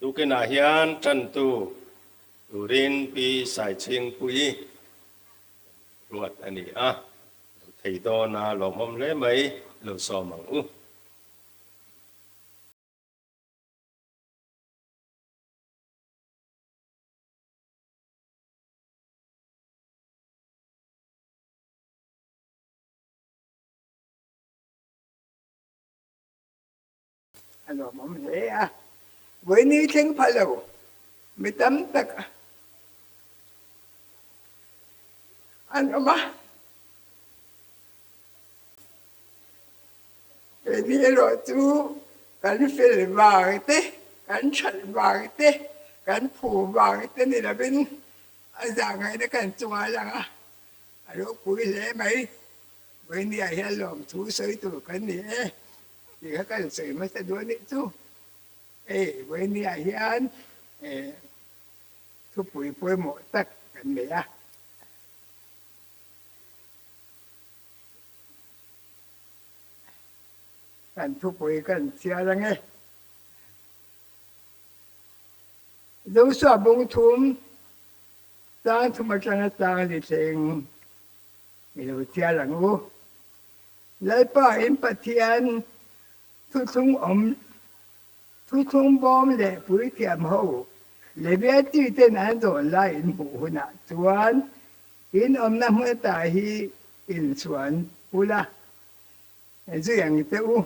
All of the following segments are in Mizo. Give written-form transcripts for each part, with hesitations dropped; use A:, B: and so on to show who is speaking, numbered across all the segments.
A: Tukinah hian tantu turin Pi Saichhingpuii ruat a ni a, lo thei dawn a lawmawm hle mai, lo sawm ang u.
B: A lawmawm hle a, vawiini thleng pha lo mi tam tak an awm a. Keini erawh chu kan fel vang te, kan that vang te, kan phu vang te ni lovin a zahngaihna kan chungah a lang a, a ropui hle mai. Vawinia hian lawmthu sawi tur kan ni e tih kha kan sawi hmasa duh a nih chu. Hei vawinia hian thupui pawimawh tak kan nei a. Kan thupui kan chhiar ang e. Joshua bung thum chang thum atanga chang li thleng i lo chhiar ang u. Lalpa in Pathian thuthlung awm thuthlung bawm leh puithiam ho Levia chi ten an zawn lai in hmuh hunah chuan In awmna hmun ata hi inchhuan ula, zui ang che u.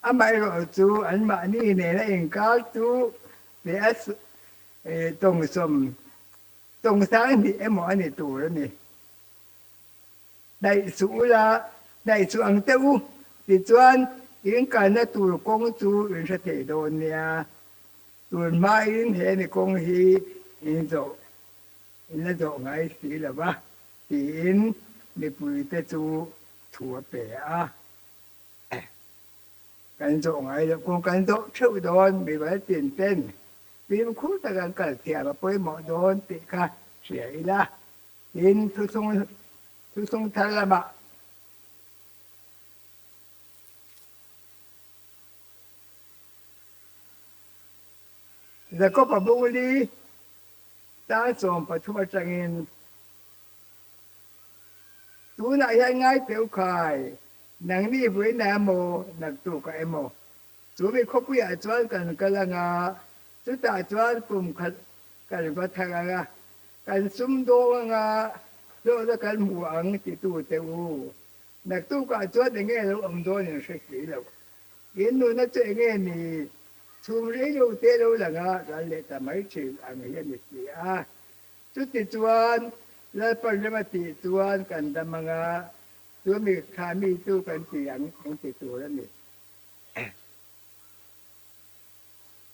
B: Amaherawh chu anmahni nena inkar chu leh a tawngsawm tawngsang hnih emaw a ni tur a ni. Hnaih suh ula, hnaih suh ang che u, tichuan inkalna tur kawng chu in hre thei dawn nia. Tun hmain he ni kawng hi in zawh. In la zawh ngai si lo va, tiin mipuite chu thu a pe a. Kan zawh ngai loh kawng kan zawh theuh dawn, mimal tin ten fimkhur taka an kal thiam a pawimawh dawn tih kha hria ila, tiin thuthlung thar lamah Jakob-a bungli Tan 13 atangin tunah hian ngai teuh khai, nangni vuina emaw, naktukah emaw, chu mi khawpuiah chuan kan kal anga, chutah chuan kum khat kan va thar anga, kan sumdawng anga, hlawhna kan hmu ang titu teh u. Naktukah chuan enge lo awm dawn in hre si lo. In nuna chu enge ni? Chhum rei lo te lo lang a, ral leh ta mai thin ang hi a ni si a. Chuti chuan Lalpan rem a tih chuan kan dam ang a, chu mi kha mi chu kan ti ang ang ti tur a ni.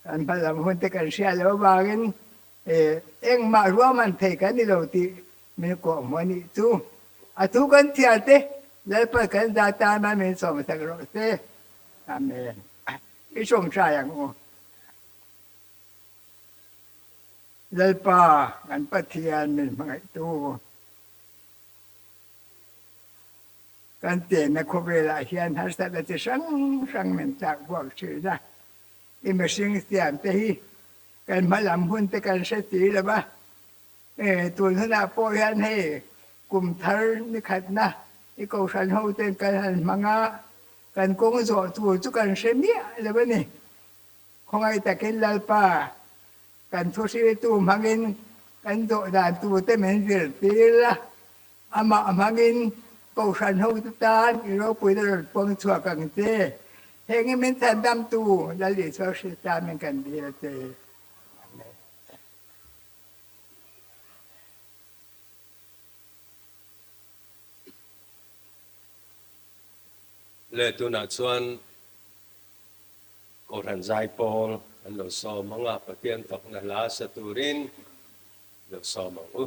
B: Kan hma lam hun te kan hria lo avangin engmah ruahman thei kan ni lo tih min kawhhmuh a nih chu. A thu kan thiar te Lalpan kan za tan a min sawmsak rawh se. Amen. I tawngtai ang u. Lalpa kan Pathian min hmangaihtu. Kan chenna khawvelah hian harsatna chi hrang hrang min tlak buak thin a. I mihring siam te hi kan hma lam hun te kan hre si lo va. Tun hunah pawh hian hei kum thar ni khatna i kohhran ho ten kan han hmang a, kan kawng zawh tur chu kan hre miah lo a ni. Khawngaih takin Lalpa kan thuhriltu hmangin kan zawh dan turte min zirtir la, amah hmangin kohhran hote tan i ropuina rawn pawng chhuak ang che. Heng i min chhandamtu Lal Isua Krista min kan dil a che. Amen.
A: Le tunah chuan Kohhran Zaipawl an lo sawm ang a, Pathian fakna hla sa turin lo sawm ang u.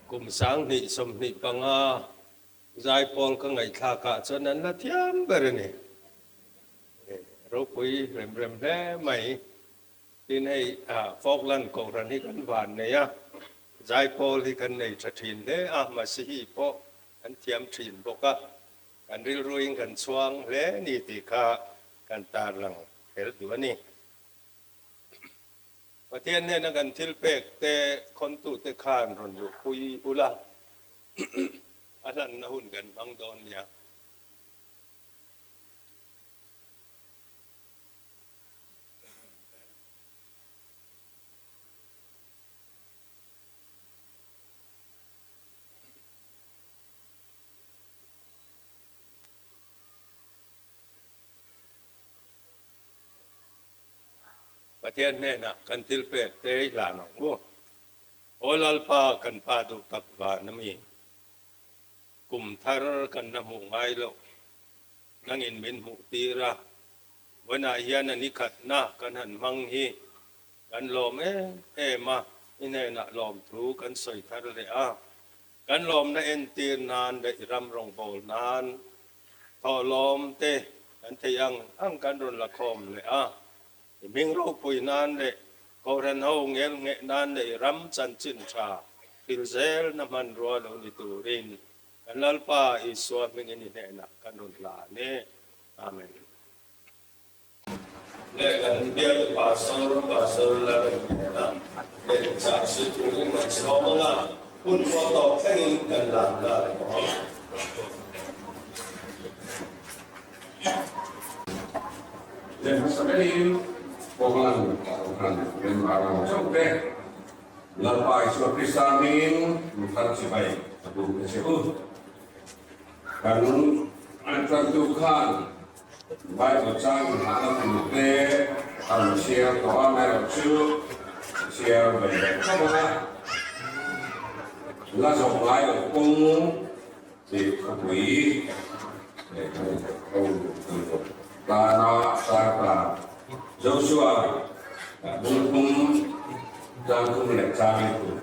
A: Kum 2025 zaipawl ka ngaihthlak ah chuan an la thiam ber a ni. Ropui rem rem hle mai. Tin hei Falkland Kohhran hi kan van nei a, zaipawl hi kan nei tha thin hle a, Masihi pawh an thiam thin bawk a, kan rilruin kan chhuang hle ni tih kha kan tarlang tel duh a ni. Pathian hnena kan thil pek te khawntute khan rawn luhpui ula, a hlanna hun kan hmang dawn nia. Pathian hnenah kan thil pek te i hlan ang u. Aw Lalpa kan Pa duh tak van a mi. Kum thar kan la hmuh ngai loh. Nangin min hmuh tir a. Vawiinah hian a ni khatna kan han hmang hi kan lawm em em a, i hnenah lawmthu kan sawi thar leh a. Kan lawmna entir nan leh i ram rawngbâwl nan thawhlawm te kan theih ang ang kan rawn la khawm leh a. I hming ropui nan leh Kohhran ho ngel ngheh nan leh i ram chanchin tha thil zelna hmanrua lo ni turin kan Lalpa Isua hmingin i hnenah kan rawn hlan e. Amen. Leh kan bial Pastor Pastor la rawn hnena leh chah si turin kan sawm ang a, hun pawh tawp thlengin kan lan ta reng ang.
C: Leh hmasa berin Kohhran Kohhran member ho chauh te Lalpa Isua Krista hmingin Luthar chibai a duh ta che u. Kan tantu khan Bible chang inhahna tur te a rawn chhiar tawh a, amaherawhchu chhiar ve leh tho a, la zawh ngai loh kawng tih khawpui leh ho tur tana tarta Joshua bungphung changthum leh changin tur.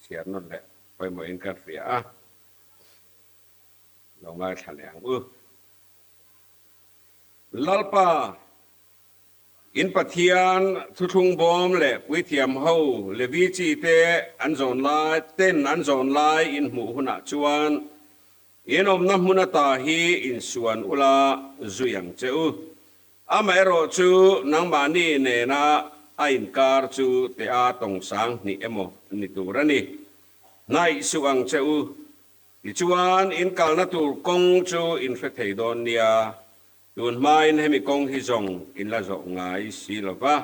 C: Chhiar nawn leh pawimawhin ka hria a, lo ngaithla leh ang u. Lalpa, in Pathian thuthlung bawm leh puithiam ho Levi chi te an zawn lai ten an zawn lai in hmuh hunah chuan in awmna hmun ata hi insuan ula zui ang che u. Amaherawhchu, nangmahni nena a inkar chu tea tawng sang hnih emaw ni tur a ni. Hnaih suh ang che u. Tichuan, in kalna tur kawng chu in hre thei dawn nia. Tun hmain hemi kawng hi zawng in la zawh ngai si lo va,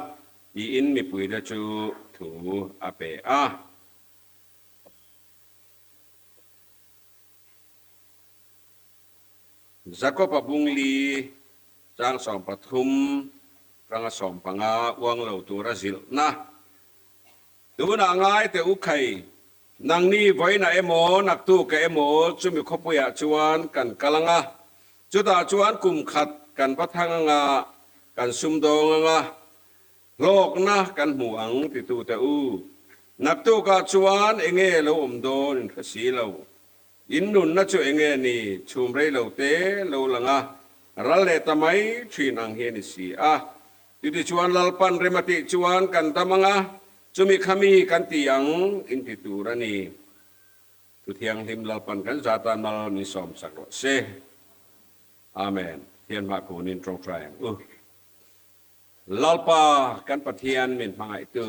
C: tiin mipuite chu thu a pe a. Jakob-a bungli chang 13 tanga 15 uang lo tura zilhna. Tunah ngai teh u khai, nangni vawiinah emaw naktuka emaw chumi khawpuiah chuan kan kal ang a, chutah chuan kum khat kan va thang ang a, kan sumdawng ang a, hlawkna kan hmu ang titu teh u. Naktukah chuan enge lo awm dawn in hre si lo. In nunna chu enge ni? Chhum rei lo te lo lang a, ral leh ta mai thin ang hi a ni si a. Chutichuan Lalpan rem a tih chuan kan dam ang a, chumi kha mi kan ti ang in ti tur a ni. Thu Thianghlim Lalpan kan zatan mal min sawm sak rawh se. Amen. Thian hma kunin tawngtai ang u. Lalpa kan Pathian min hmangaihtu.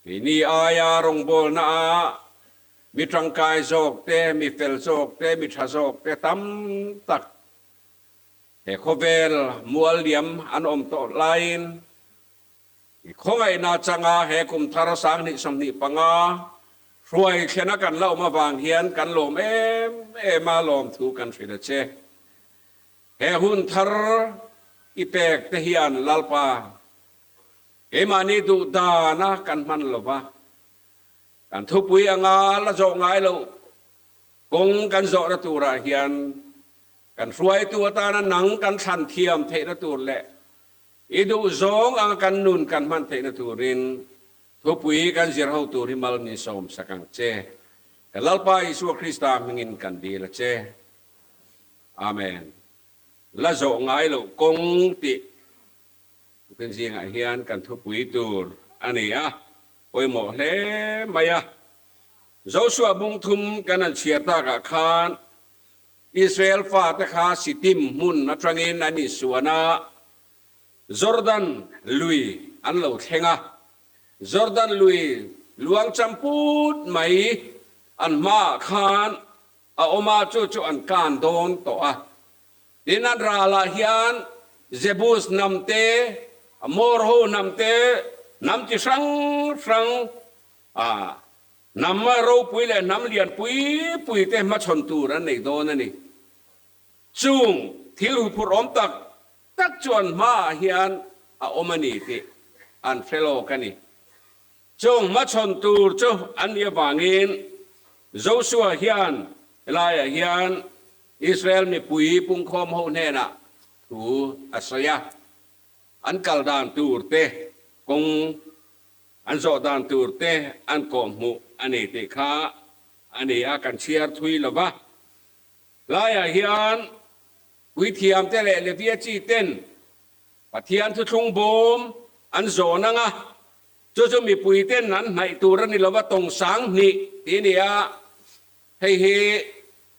C: Keini aia rawngbawlna ah mi tangkai zawk te, mi fel zawk te, mi tha zawk te tam tak he khawvel mual liam an awm tawh laiin i khawngaihna changa he kum thar 2025 hruai thlena kan la awm avang hian kan lawm em em a, lawmthu kan hrilh a che. He hun thar i pek te hian Lalpa Keimahni duh dana kan hman lo va, kan thupui anga la zawh ngai loh kawng kan zawhna turah hian kan hruaitu atana nang kan thlan thiam theihna tur leh i duhzawng anga kan nun kan hman theihna turin Thupui kan zir ho tur hi mal min sawm sak ang che. Kan Lalpa Isua Krista hmingin kan dil a che. Amen. La zawh ngai loh kawng tih kan zingah hian kan thupui tur a ni a, pawimawh hle mai a. Joshua bung thum kan han chhiar takah khan Israel fate kha Sittim hmun atangin an insuan a, Jordan lui an lo thleng a. Jordan lui luang champut mai an hmaah khan a awm a, chu chu an kan dawn tawh a. Tin, an ralah hian Jebus hnam te, Amor ho hnam te, hnam chi hrang hrang, hnam ropui leh hnam lian pui pui te hmachhawn tur an nei dawn a ni. Chung thil huphurh awm tak tak chu an hmaah hian a awm a ni tih an hre lawk a ni. Chung hmachhawn tur chu an nih avangin Joshua hian helaiah hian Israel mipui pungkhawm ho hnenah thu a sawi a, an kal dan tur te, kawng an zawh dan tur te an kawhhmuh a ni tih kha a ni a, kan chhiar thui lo va. Laiah hian puithiamte leh Levia chi ten Pathian thuthlung bawm an zawn ang a, chu chu mipui ten an hnaih tur a ni lo va, tawng sang hnih tih a ni a, hei hi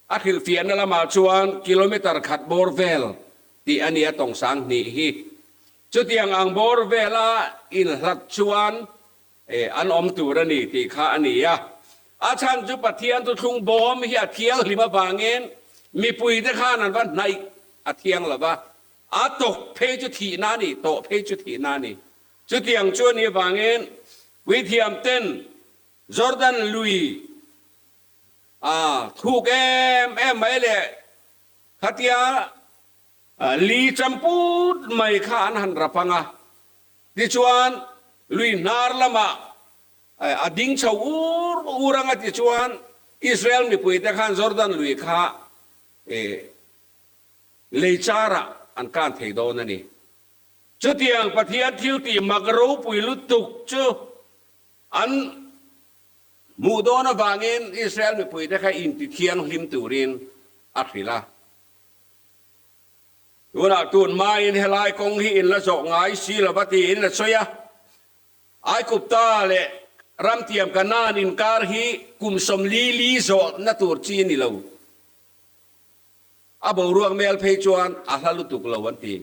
C: a hrilhfiahna lamah chuan kilometre khat bawr vel tih a ni a, tawng sang hnih hi. Chutiang ang bawr vela inhlat chuan an awm tur a ni tih kha a ni a. A chhan chu Pathian thuthlung bawm hi a thianghlim avangin mipuite khan an va hnaih a thiang lo va, A tawk phei chu thihna a ni, tawh phei chu thihna a ni. Chutiang chu a nih avangin puithiam ten Jordan lui a thuk em em mai leh khatia li champut mai kha an han rap ang a. Tichuan lui hnar lamah a ding chho ur ur ang a, tichuan Israel mipuite khan Jordan lui kha Lei charah an kan thei dawn a ni. Chutiang Pathian thil tih mak ropui lutuk chu an hmuh dawn avangin Israel mipuite kha inti thianghlim turin a hrilh a. Tunah tun hmain helai kawng hi in la zawh ngai si lova tiin a sawi a. Aigupta leh ramtiam Kanaan inkar hi kum 40 li zawhna tur chi a ni lo. A boruak mel phei chuan a hla lutuk lo an ti.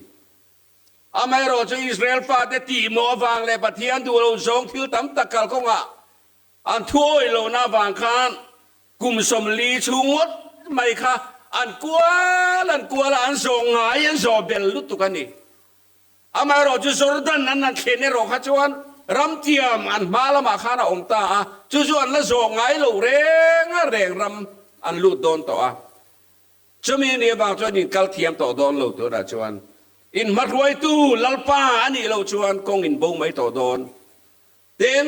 C: Amaherawh chu Israel fate tihmawh avang leh Pathian duh lo zawng thil tam tak kalkawngah an thuawih lohna avang khan kum 40 chhung ngawt mai kha an kual an kual a, an zawh ngai an zawh bel lutuk a ni. Amaherawh chu Jordan an han thlen erawh kha chuan ramtiam an hma lamah khan a awm ta a, chu chu an la zawh ngai lo reng a, reng ram an lut dawn tawh a. Chumi ni avang chuan in kal thiam tawh dawn lo tunah chuan in hmahruaitu Lalpa a nih loh chuan kawng in bo mai tawh dawn. Tin,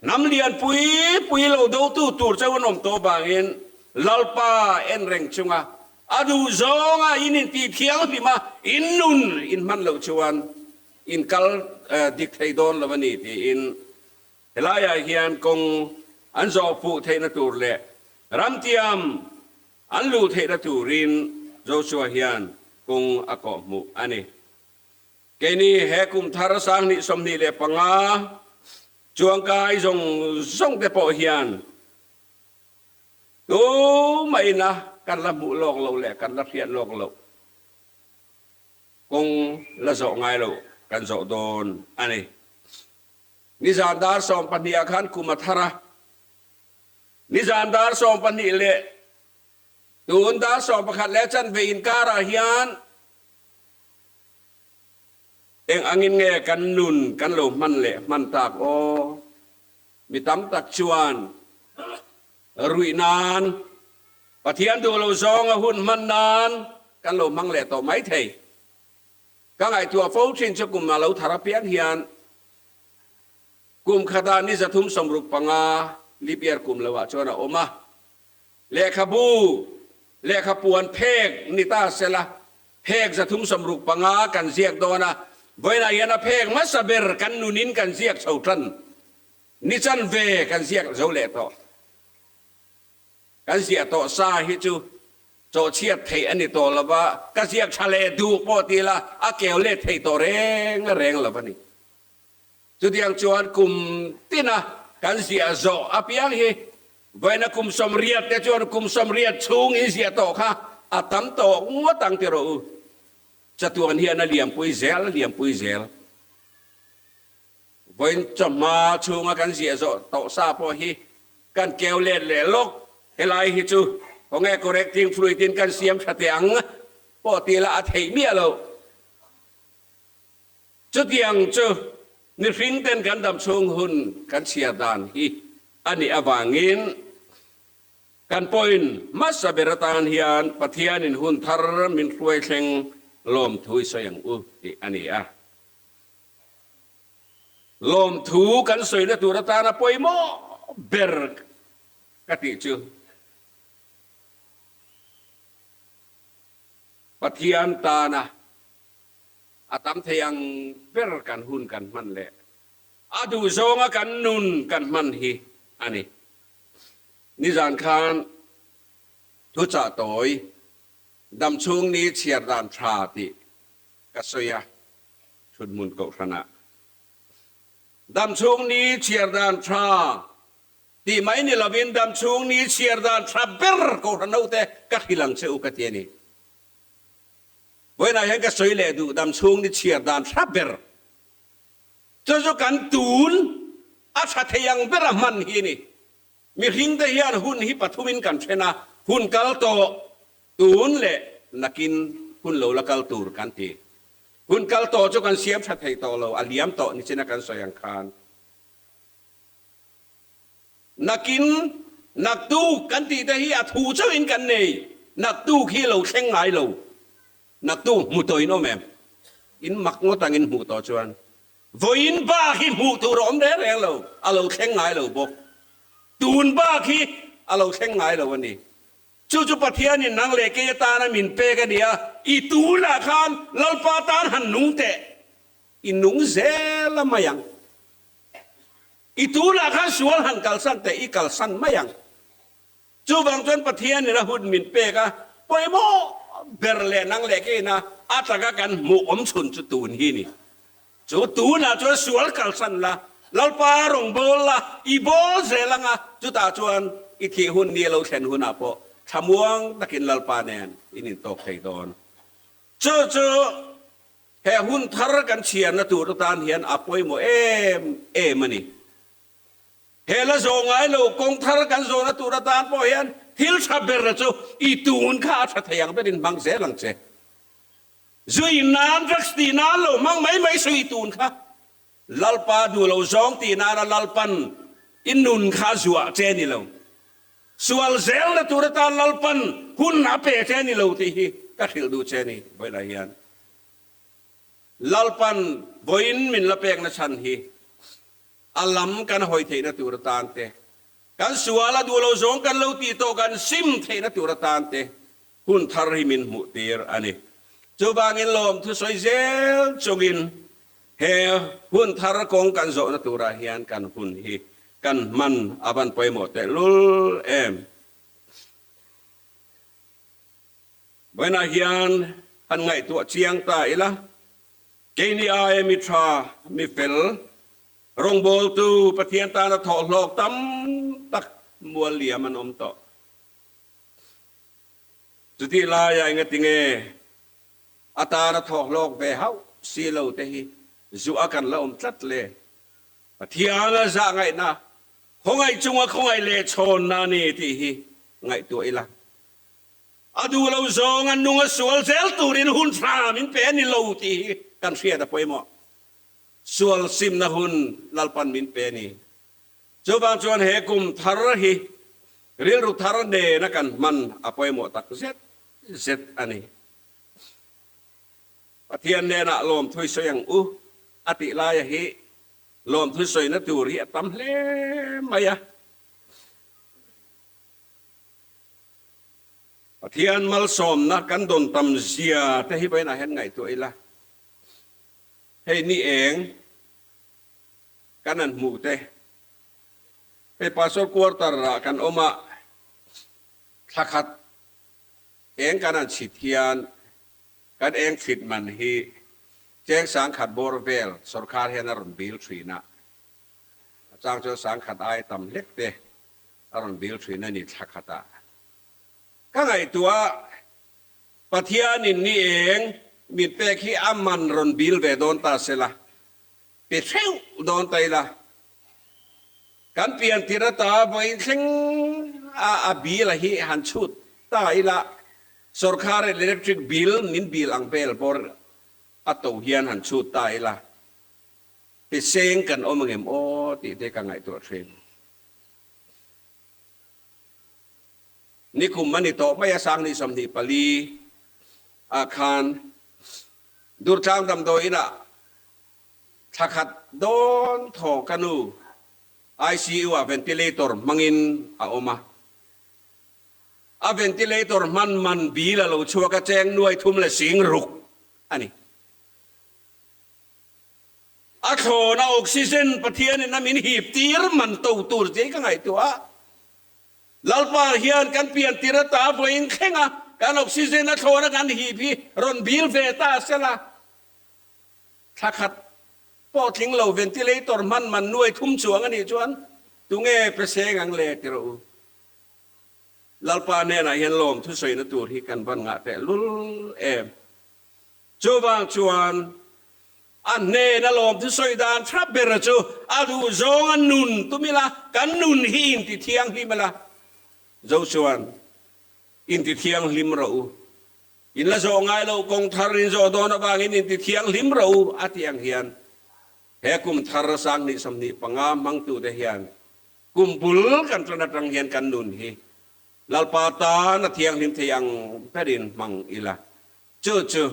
C: hnam lian pui pui lo dotu tur chauh an awm tawh vangin Lalpa en reng chunga a duh zawnga in intih thianghlim a, in nun in hman loh chuan in kal dik thei dawn lo a ni tiin helaiah hian kawng an zawh fuh theihna tur leh ramtiam an luh theihna turin Joshua hian kawng a kawhhmuh a ni. Keini he kum thar 2025 chuangkai zawng zawng te pawh hian tumah ina kan la hmuh lawk loh leh kan la hriat lawk loh kawng la zawh ngai loh kan zawh dawn a ni. Nizan dar 12 ah khan kum a thar a, nizan dar 12 leh tun dar 11 leh chanve inkarah hian Eng angin nge kan nun kan lo hman leh hman tak aw? Mi tam tak chuan ruih nan, Pathian duh lo zawnga hun hman nan kan lo hmang leh tawh mai thei. Ka ngaihtuah fo thin chu kum a lo thar apiang hian kum khatah ni 365 leap year kum loah chuan a awm a. Lehkhabu, lehkhapuan phek ni ta sela, phek 365 kan ziak dawn a, vawiinah hian a phek hmasa ber kan nunin kan ziak chho tan. Ni chanve kan ziak zo leh tawh. Kan ziah tawh sa hi chu chawhchhiat theih a ni tawh lo va, ka ziak tha leh duh pawh ti ila a keu let theih tawh reng reng lo a ni. Chutiang chuan kum tina kan ziah zawh apiang hi vawiina kum 80 te chuan kum 80 chhung in ziah tawh kha a tam tawh ngawt ang ti rawh u. Chatuan hian a liampui zel a liampui zel. Vawiin chawhma chhunga kan ziah zawh tawh sa pawh hi kan keu let leh lawk. Helai hi chu khawnge correcting fluid in kan siam tha teh ang pawh ti ila a theih miah loh. Chutiang chu mihring ten kan dam chhung hun kan chhiar dan hi a nih avangin kan pawhin hmasa ber atan hian Pathianin hun thar min hruai thleng lawmthu i sawi ang u tih a ni a. Lawmthu kan sawina tur atana pawimawh ber ka tih chu Pathian tana a tam thei ang ber kan hun kan hman leh a duhzawnga kan nun kan hman hi a ni. Nizan khan thuchah tawi damchhung ni chhiar dan tha tih ka sawi a. Thuthmun kohhranah damchhung ni chhiar dan tha tih mai ni lovin damchhung ni chhiar dan tha ber kohhran hote ka hrilh ang che u ka ti a ni. Vawiinah hian ka sawi leh duh damchhung ni chhiar dan tha ber chu chu kan tun a tha thei ang bera hman hi a ni. Mihringte hian hun hi pathumin kan then a, hun kal tawh, tun leh nakin hun lo la kal tur kan ti. Hun kal tawh chu kan siam tha thei tawh lo, a liam tawh nichina kan sawi ang khan. Nakin, naktuk kan tih te hi a thu chauhin kan nei, naktuk hi lo thleng ngai lo. Naktuk hmu tawh in awm em? In mak ngawt angin hmuh tawh chuan. Vawiin bak hi hmuh tur a awm reng reng lo, a lo thleng ngai lo bawk. Tun bak hi a lo thleng ngai lo a ni. Chu chu Pathianin nang leh kei atana min pek a ni a, i tunah khan Lalpa tan han nung teh, i nung zel a mai ang. I tunah khan sual han kalsan teh, i kalsan mai ang. Chuvang chuan Pathianin a hun min pek a, pawimawh ber leh nang leh keina a taka kan hmuh awm chhun chu tun hi ni. Chu tunah chuan sual kalsan la, Lalpa rawn bawl la, i bawl zel ang a, chutah chuan i thih hun ni a lo thlen hunah pawh thlamuang takin Lalpa nen in intawk thei dawn. Chu chu he hun thar kan chhiarna tur atan hian a pawimawh em em a ni. He la zawh ngai lo kawng thar kan zawhna tur atan pawh hian thil tha ber chu i tun kha a tha thei ang berin hmang zel ang che. Zui nan drugs tih nan lo hmang mai mai suh i tun kha. Lalpa duh lo zawng tih nana Lalpan i nun kha a zuah che ni lo. Sual zelna tur atan Lalpan hun a pe che ni lo tih hi ka hrilh duh che ni vawilah hian. Lalpan vawiin min la pekna chhan hi A lam kan hawi theihna tur atan te, kan sual a duh lo zawng kan lo tih tawh kan sim theihna tur atan te hun thar hi min hmuh tir a ni. Chuvangin lawmthu sawi zel chungin he hun thar kawng kan zawhna turah hian kan hun hi kan hman a van pawimawh tehlul em. Vawiinah hian han ngaihtuah chiang ta ila. Keini aia mi tha, mi fel, rawngbawltu Pathian tana thawhhlawk tam tak mual liam an awm tawh. Chutih laia engatinge a tana thawhhlawk ve hauh si lo te hi zuah kan la awm tlat le? Pathian a zah ngaihna, khawngaih chunga khawngaih leh chhawnna a ni tih hi ngaihtuah ila. A duh lo zawng a nung a sual zel turin hun tha min pe a ni lo tih hi kan hriat a pawimawh. Sual simna hun Lalpan min pe a ni. Chuvang chuan he kum thar hi rilru thar nena kan hman a pawimawh tak zet zet a ni. Pathian hnenah lawmthui sawi ang u a tih laia hi lawmthui sawina tur hi a tam hle mai a. Pathian malsawmna kan dawn tam zia te hi vawiinah hian ngaihtuah ila, hei ni eng kan han hmuh te, Hei Pastor quarter ah kan awm a, thla khat eng kan han chhit hian kan eng chhit man hi cheng sangkhat bawr vel sorkar hian a rawn bil thin a, a chang chuan sangkhat ai tam hlek te a rawn bil thin a ni thla khatah. Ka ngaihtuah Pathianin ni eng min pek hi a man rawn bil ve dawn ta sela, pe hreuh dawn ta ila. Kan pian tir ata vawiin thleng a a bill a hi han chhut ta ila, sorkar in electric bill min bill ang vel bawr a to hian han chhut ta ila, pe seng kan awm angem aw tih te ka ngaihtuah thin. Nikum a ni tawh mai a, Sangni 24 ah khan Durtlang damdawi inah thla khat dawn thaw ka nu ICU ah ventilator hmangin a awm a. A ventilator hman man bil a lo chhuak a, cheng nuai thum leh sing ruk a ni. A thlawna oxygen Pathianin a min hip tir man to tur che ka ngaihtuah a. Lalpa hian kan pian tir ata vawiin thleng a, kan oxygen a thlawna kan hip hi rawn bil ve ta a sela. Thla khat pawh tling lo ventilator hman man nuai thum chuang a nih chuan tunge pe seng ang le ti rawh u. Lalpa hnenah hian lawm thusawina tur hi kan van ngah teh lul em. Chuvang chuan a hnena lawm thusawi dan tha ber chu a duh zawnga nun tum ila, kan nun hi inti thianghlim ila. Zo chuan, Inti thianghlim rawh u. In la zawh ngai loh kawng thar in zawh dawn avangin inti thianghlim rawh u a tih ang hian he kum thar 2025 hmangtute hian kum bul kan tan atang hian kan nun hi Lalpa tan a thianghlim thei ang berin hmang ila. Chu chu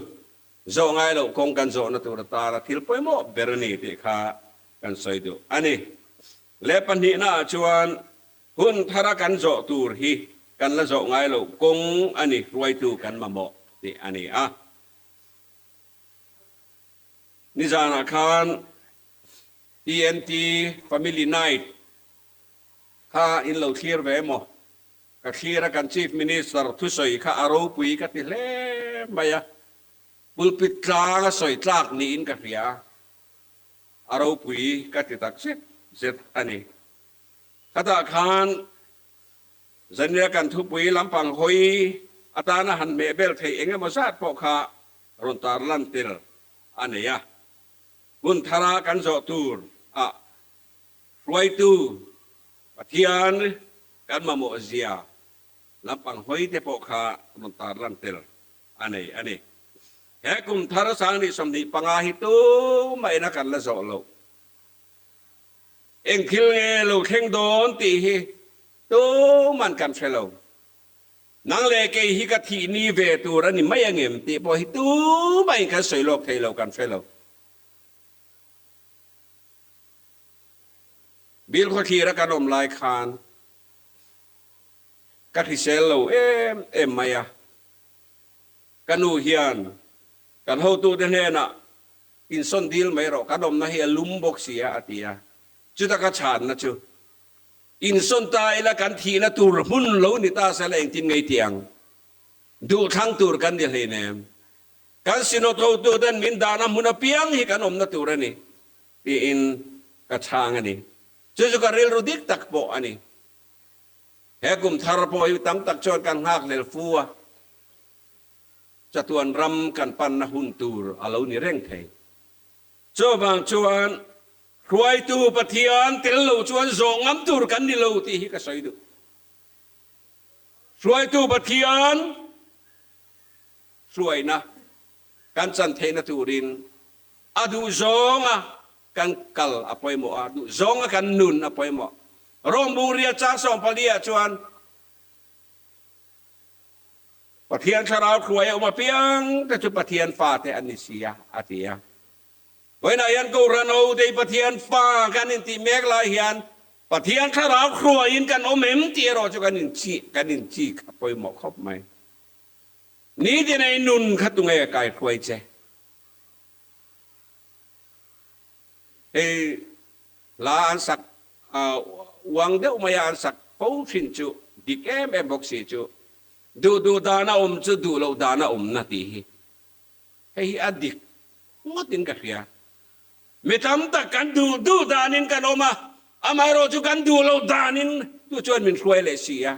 C: zawh ngai loh kawng kan zawhna tur atana thil pawimawh ber a ni tih kha kan sawi duh a ni. Leh pahnihnaah chuan hun thara kan zawh tur hi kan la zawh ngai loh kawng a ni, hruaitu kan mamawh tih a ni a. Nizanah khan TNT Family Night kha in lo thlir ve emaw? Ka thlir a, kan Chief Minister thusawi kha a ropui ka ti hle mai a, pulpit tlang a sawi tlak niin ka hria a, a ropui ka ti tak zet zet a ni. Khatah khan Zania kan thupui lampang hawi atana han hmeh bel theih eng emaw zat pawh kha rawn tarlan tel a nei a, hun thara kan zawh tur ah hruaitu Pathian kan mamawh zia lampang hawi te pawh kha rawn tarlan tel a nei a ni. He kum thar 2025 hi tumah ina kan la zawh loh. Eng thil nge lo thleng dawn tih hi tuman kan hre lo. Nang leh kei hi ka thih ni ve tur a ni mai angem tih pawh hi tumah in kan sawi lawk thei lo, kan hre lo. Bilkhawthlir a kan awm lai khan ka hrisel lo em em mai a, ka nu hian kan hotute hnenah insawn dil mai rawh, kan awmna hi a lum bawk si a, a ti a. Chuta ka chhanna chu, Insawn ta ila kan thihna tur hmun lo ni ta sela engtin ngei ti ang? Duhthlang tur kan ni hleinem. Kan synod hotuten min dahna hmun apiang hi kan awmna tur a ni. Tiin ka chhang a ni. Chu chu ka rilru dik tak pawh a ni. He kum thar pawh hi tam tak chuan kan nghakhlel fu a, chatuan ram kan panna hun tur a lo ni reng thei. Chuvang chuan hruaitu Pathian tel lo chuan zawh ngam tur kan ni lo tih hi ka sawi duh. Hruaitu Pathian hruaina kan chan theihna turin A duh zawnga kan kal a pawimawh a, duh zawnga kan nun a pawimawh. Rom bungria chang 14 ah chuan Pathian thlarau hruai a awm apiang te chu Pathian fate an ni si a, a ti a. Vawiinah hian Kohhran ho te hi Pathian fa kan intih mek lai hian Pathian thlarau hruaiin kan awm em tih erawh chu kan inchih, kan inchik a pawimawh khawp mai. Nitin ei nun kha tunge kai hruai che? Hei hla an sak uang deuh maia an sak fo thin chu dik em em bawk si chu duh duh dana awm chu duh loh dana awmna tih hi hei hi a dik ngawtin ka hria. Mi tam tak kan duh duh danin kan awm a, amaherawhchu chu kan duh loh danin chu chuan min hruai leh si a.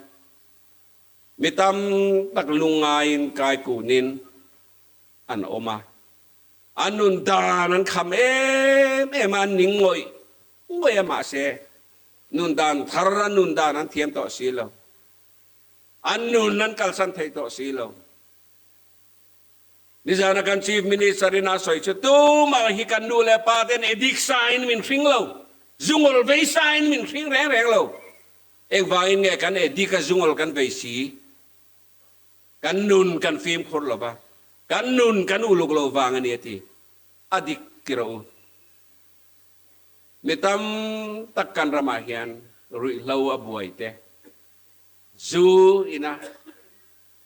C: Mi tam tak lungngaiin kai kunin an awm a, an nun dan an kham em em a, an ning ngawih ngawih a, mahse nun dan thar an nun dan an thiam tawh si lo, an nun an kalsan thei tawh si lo. Nizana kan Chief Minister in a sawi chu tumah hi kan nu leh pa ten edik sa in min hring lo, zungawl vei sa in min hring reng reng lo. Engvangin nge kan edik a zungawl kan vei si? Kan nun kan fimkhur lo va, kan nun kan uluk lo vang a ni a ti. A dik ti rawh u. Mi tam tak kan ramah hian ruihhlo a buai te, zu ina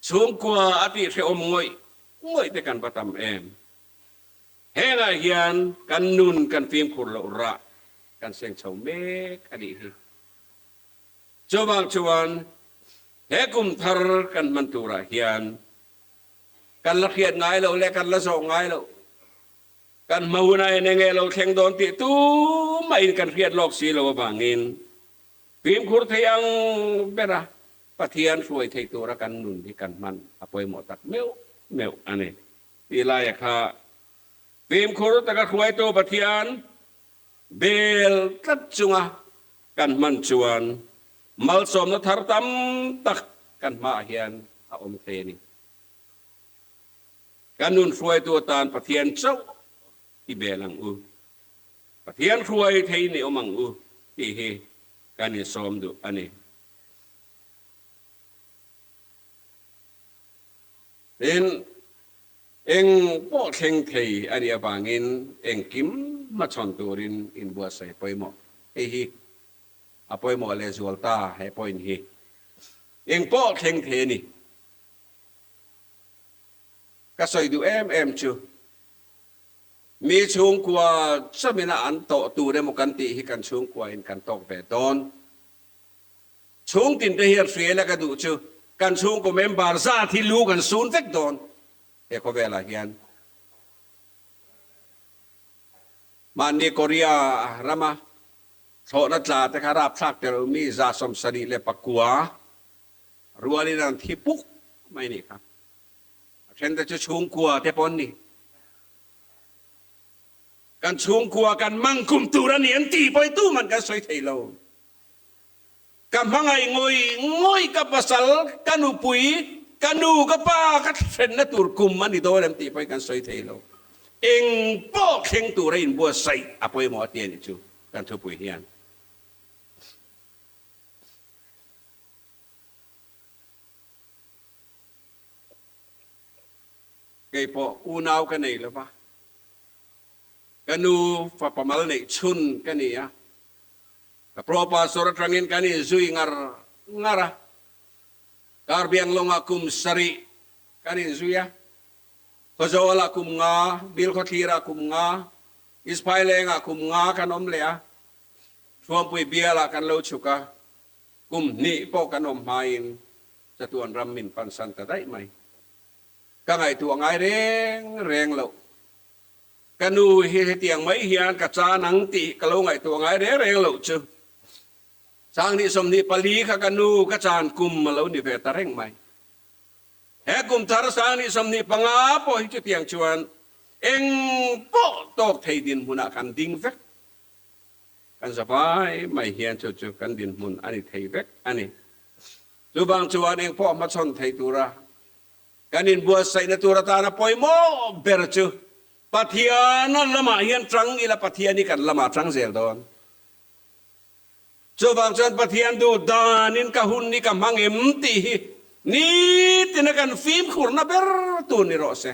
C: Chhungkua a tih hrehawm ngawih ngawih te kan va tam em. Hengah hian kan nun kan fimkhur loh rah kan seng chho mek a nih hi. Chuvang chuan he kum thar kan hman turah hian kan la hriat ngai loh leh kan la zawh ngai loh, kan hma hunah hian enge lo thleng dawn tih tumahin kan hriat lawk si lo avangin fimkhur thei ang bera Pathian hruai thei tura kan nun hi kan hman a pawimawh tak meuh meuh a ni. Tih laia kha fimkhur taka hruaitu Pathian bel tlat chunga kan hman chuan malsawmna thar tam tak kan hmaah hian a awm thei a ni. Kan nun hruaitu atan Pathian chauh i bel ang u. Pathian hruai thei ni awm ang u tih hi kan insawm duh a ni. Tin, eng pawh thleng thei a nih avangin engkim hmachhawn turin inbuatsaih pawimawh. Hei hi a pawimawh lehzual ta he point hi. Eng pawh thleng thei a ni. Ka sawi duh em em chu mi chhungkua chamina an tawh tur emaw kan tih hi kan chhungkuain kan tawk ve dawn. Chhungtin te hian hriaila ka duh chu kan chhungkaw member zat hi lu kan sun vek dawn he khawvelah hian. Mahni Korea rama thlawhna tla te kha rapthlak tel mi 74 rualin an thi puk mai nih kha. A then te chu chhungkua te pawh an ni. Kan chhungkua kan mang kum tur a ni an tih pawh hi tuman kan sawi thei lo. Ka hmangaih ngawih ngawih ka pasal, ka nupui, ka nu, ka pa ka thlenna tur kum a ni dawn em tih pawhin kan sawi thei lo. Eng pawh thleng tura inbuatsaih a pawimawh a ti a nih chu kan thupui hian. Kei pawh unau ka nei lo va, ka nu fapa mal neih chhun ka ni a. Ka pro pastor atangin kan inzui ngar ngar a, Karbiang lawngah kum sarih kan inzui a, Khawzawlah kum nga, Bilkhawthlirah kum nga, Ispailengah kum nga kan awm leh a, Thuampui bialah kan lo chhuk a, kum hnih pawh kan awm hmain chatuan ram min pansan ta daih mai. Ka ngaihtuah ngai reng reng loh. Ka nu hi hetiang mai hian ka chan ang tih ka lo ngaihtuah ngai reng reng loh chu. 2024 kha ka nu ka chan kum a lo ni ve ta reng mai. He kum thar 2025 pawh hi chutiang chuan eng pawh tawk thei dinhmunah kan ding vek. Kan za vai mai hian chu chu kan dinhmun a ni thei vek a ni. Chuvang chuan eng pawh hmachhawn thei tura Kan inbuatsaihna tur atana pawimawh ber chu Pathiana lamah hian tang ila Pathian hi kan lamah tang zel dawn. Chuvang chuan Pathian duh danin ka hun hi ka hmang em tih hi nitina kan fimkhurna ber tur ni rawh se.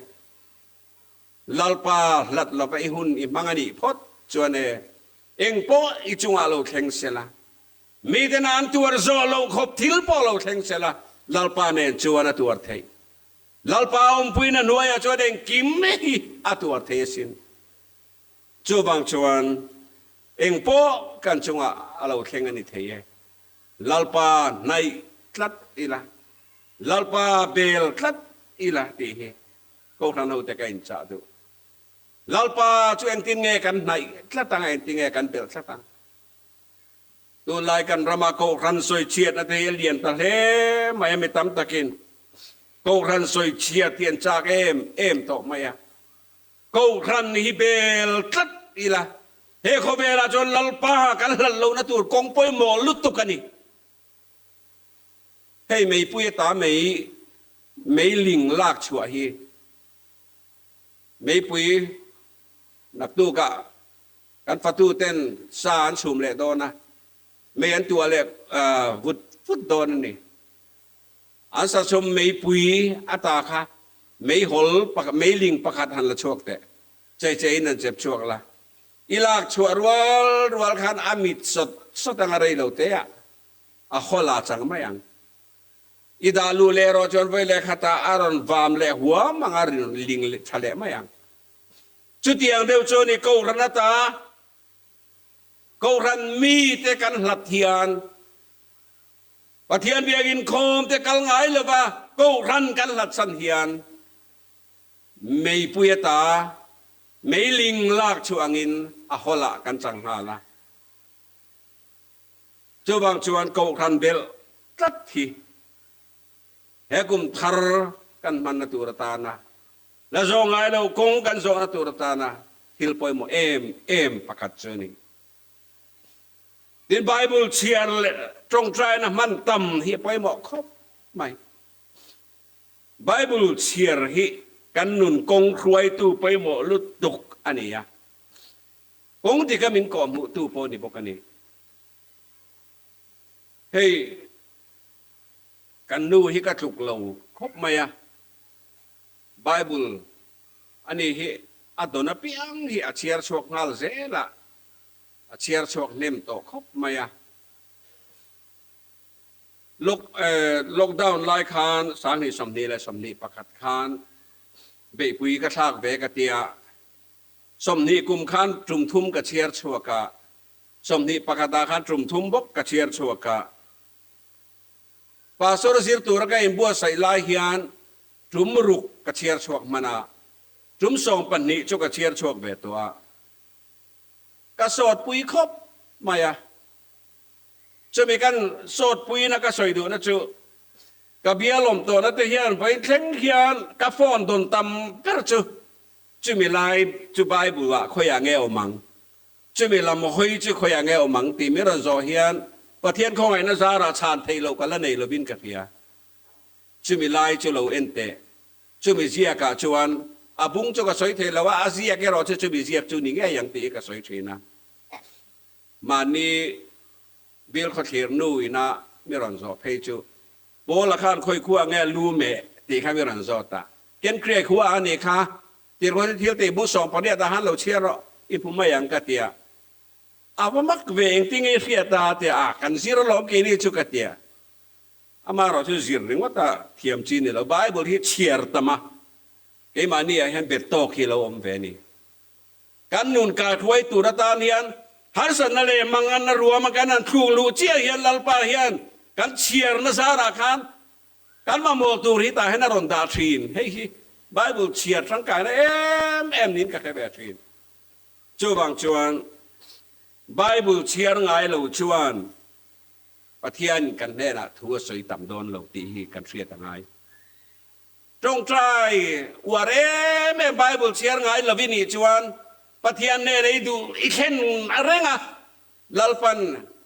C: Lalpa hlat lova i hun i hmang a nih phawt chuan e, engpawh i chungah lo thleng sela. Miten an tuar zawh loh khawp thil pawh lo thleng se la, Lalpa nen chuan a tuar theih. Lalpa awmpuina hnuaiah chuan engkim hi a tuar thei asin. Chuvang chuan engpawh kan chungah a lo thleng a ni thei e. Lalpa hnaih tlat ila, Lalpa bel tlat ila tih hi Kohhran hote ka inchah duh. Lalpa chu engtin nge kan hnaih tlat ang a, engtin nge kan belh tlat ang? Tunlai kan rama Kohhran sawichhiatna te hi a lian ta hle mai a, mi tam takin Kohhran sawichhiat hi an chak em em tawh mai a. Kohhran hi bel tlat ila, he khawvelah chuan Lalpa kan hlat lohna tur kawng pawimawh lutuk a ni. Hei meipui ata mei meiling lak chhuah hi meipui naktukah kan fatuten sa an chhum leh dawn a, mei an tuah leh vut vut dawn a ni. An sa chhum meipui ata kha meihawl meiling pakhat han la chhuak teh, chei cheiin an chep chhuak la. I lak chhuah rual rual khan a mit sawt sawt anga rei lo te ah a haw la chang mai ang. I dah luh leh erawh chuan vawi leh khatah a rawn vam leh huam anga ling tha leh mai ang. Chutiang deuh chu ni Kohhran ata Kohhran mite kan hlat hian Pathian biakinn khawmte kal ngai lova Kohhran kan hlat san hian meipui ata meiling lak chu angin a hawlah kan chang nghal a. Chuvang chuan Kohhran belh tlat hi he kum thar kan hmanna tur atana La zawh ngai lo kawng kan zawhna tur atana thil pawimawh em em pakhat chu a ni. Tin, Bible chhiar leh tawngtaina hman tam hi a pawimawh khawp mai. Bible chhiar hi kan nun kawng hruaitu pawimawh lutuk a ni a, kawng dika min kawhhmuhtu pawh a ni bawk a ni. Hei kan nu hi ka tluk lo khawp mai a. Bible a ni hi a dawn apiang hi a chhiar chhuak nghal zel a, a chhiar chhuak hnem tawh khawp mai a. Lock lockdown lai khan 2021 khan beihpui ka thlak ve ka tia, 20 kum khan tum thum ka chhiar chhuak a, 21 ah khan tum thum bawk ka chhiar chhuak a. Pastor zir tura ka inbuatsaih lai hian tum ruk ka chhiar chhuak hman a, tum 12 chu ka chhiar chhuak ve tawh a. Ka sawtpui khawp mai a. Chumi kan sawtpuina ka sawi duhna chu ka bialawm tawhna te hian vawiin thleng hian ka phone dawn tam ber chu chumi lai chu Bible ah khawiah nge awm ang? Chumi lam hawi chu khawiah nge awm ang tih min rawn zawh hian Pathian khawngaihna zarah chhan theih loh ka la nei lovin ka hria. Chumi lai chu lo en teh. Chumi ziakah chuan a bung chu ka sawi thei lo a, a ziak erawh chu chumi ziak chu ni ngei ang tih hi ka sawi thin a. Mahni Bill khawthlir nu ina mi rawn zawh phei chu Paula khan khawi khua nge lu meh tih kha mi rawn zawt a. Kenkriai khua a nih kha Tirhmawti thil tih bu 18 ah han lo chhiar rawh, i hmu mai ang ka tia. A va mak ve engtin nge i hriat a tia, a kan zir alawm keini chu ka tia. Amaherawh chu zir ringawt a thiam chi ni lo, Bible hi chhiar tam a, keimahni ah hian bet tawk hi lo awm ve a ni. Kan nun kaihruai tur atan hian harsatna leh manganna ruama kan han thluk luh chiah hian Lalpa hian kan chhiarna zarah khan Kan mamawh tur hi tah hian a rawn dah thin. Hei hi Bible chhiar tangkaina em em niin ka hre ve thin. Chuvang chuan Bible chhiar ngai lo chuan Pathianin kan hnenah thu a sawi tam dawn lo tih hi kan hriat a ngai. Tawngtai uar em em Bible chhiar ngai lo i nih chuan Pathian hnena i duh i thlen a reng a, Lalpan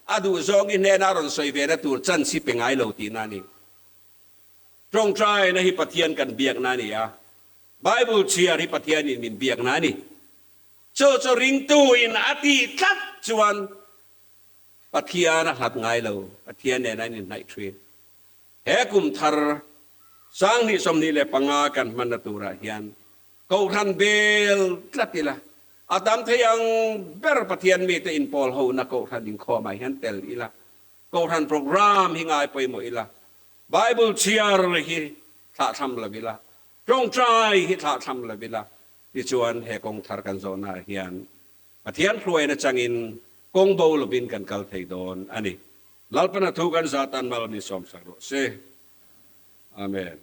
C: a duh zawng i hnena a rawn sawi ve na tur chance hi pe ngai lo tihna a ni. Tawngtaina hi Pathian kan biakna a ni a, Bible chhiar hi Pathianin min biakna a ni. Chu chu ringtuin a tih tlat chuan Pathian a hlat ngai lo, Pathian nen a inhnaih thin. He kum thar 2025 kan hmanna turah hian Kohhran bel tlat ila, a tam thei ang ber Pathian mite inpawl hona Kohhran inkhawmah hian tel ila, Kohhran program hi ngai pawimawh ila, Bible chhiar hi thlahthlam lo ila, tawngtai hi thlahthlam lo ila, tichuan he kawng thar kan zawhnaah hian Pathian hruaina changin kawng bo lovin kan kal thei dawn a ni. Lalpana thu kan zah tan mal min sawmsak rawh se. Amen.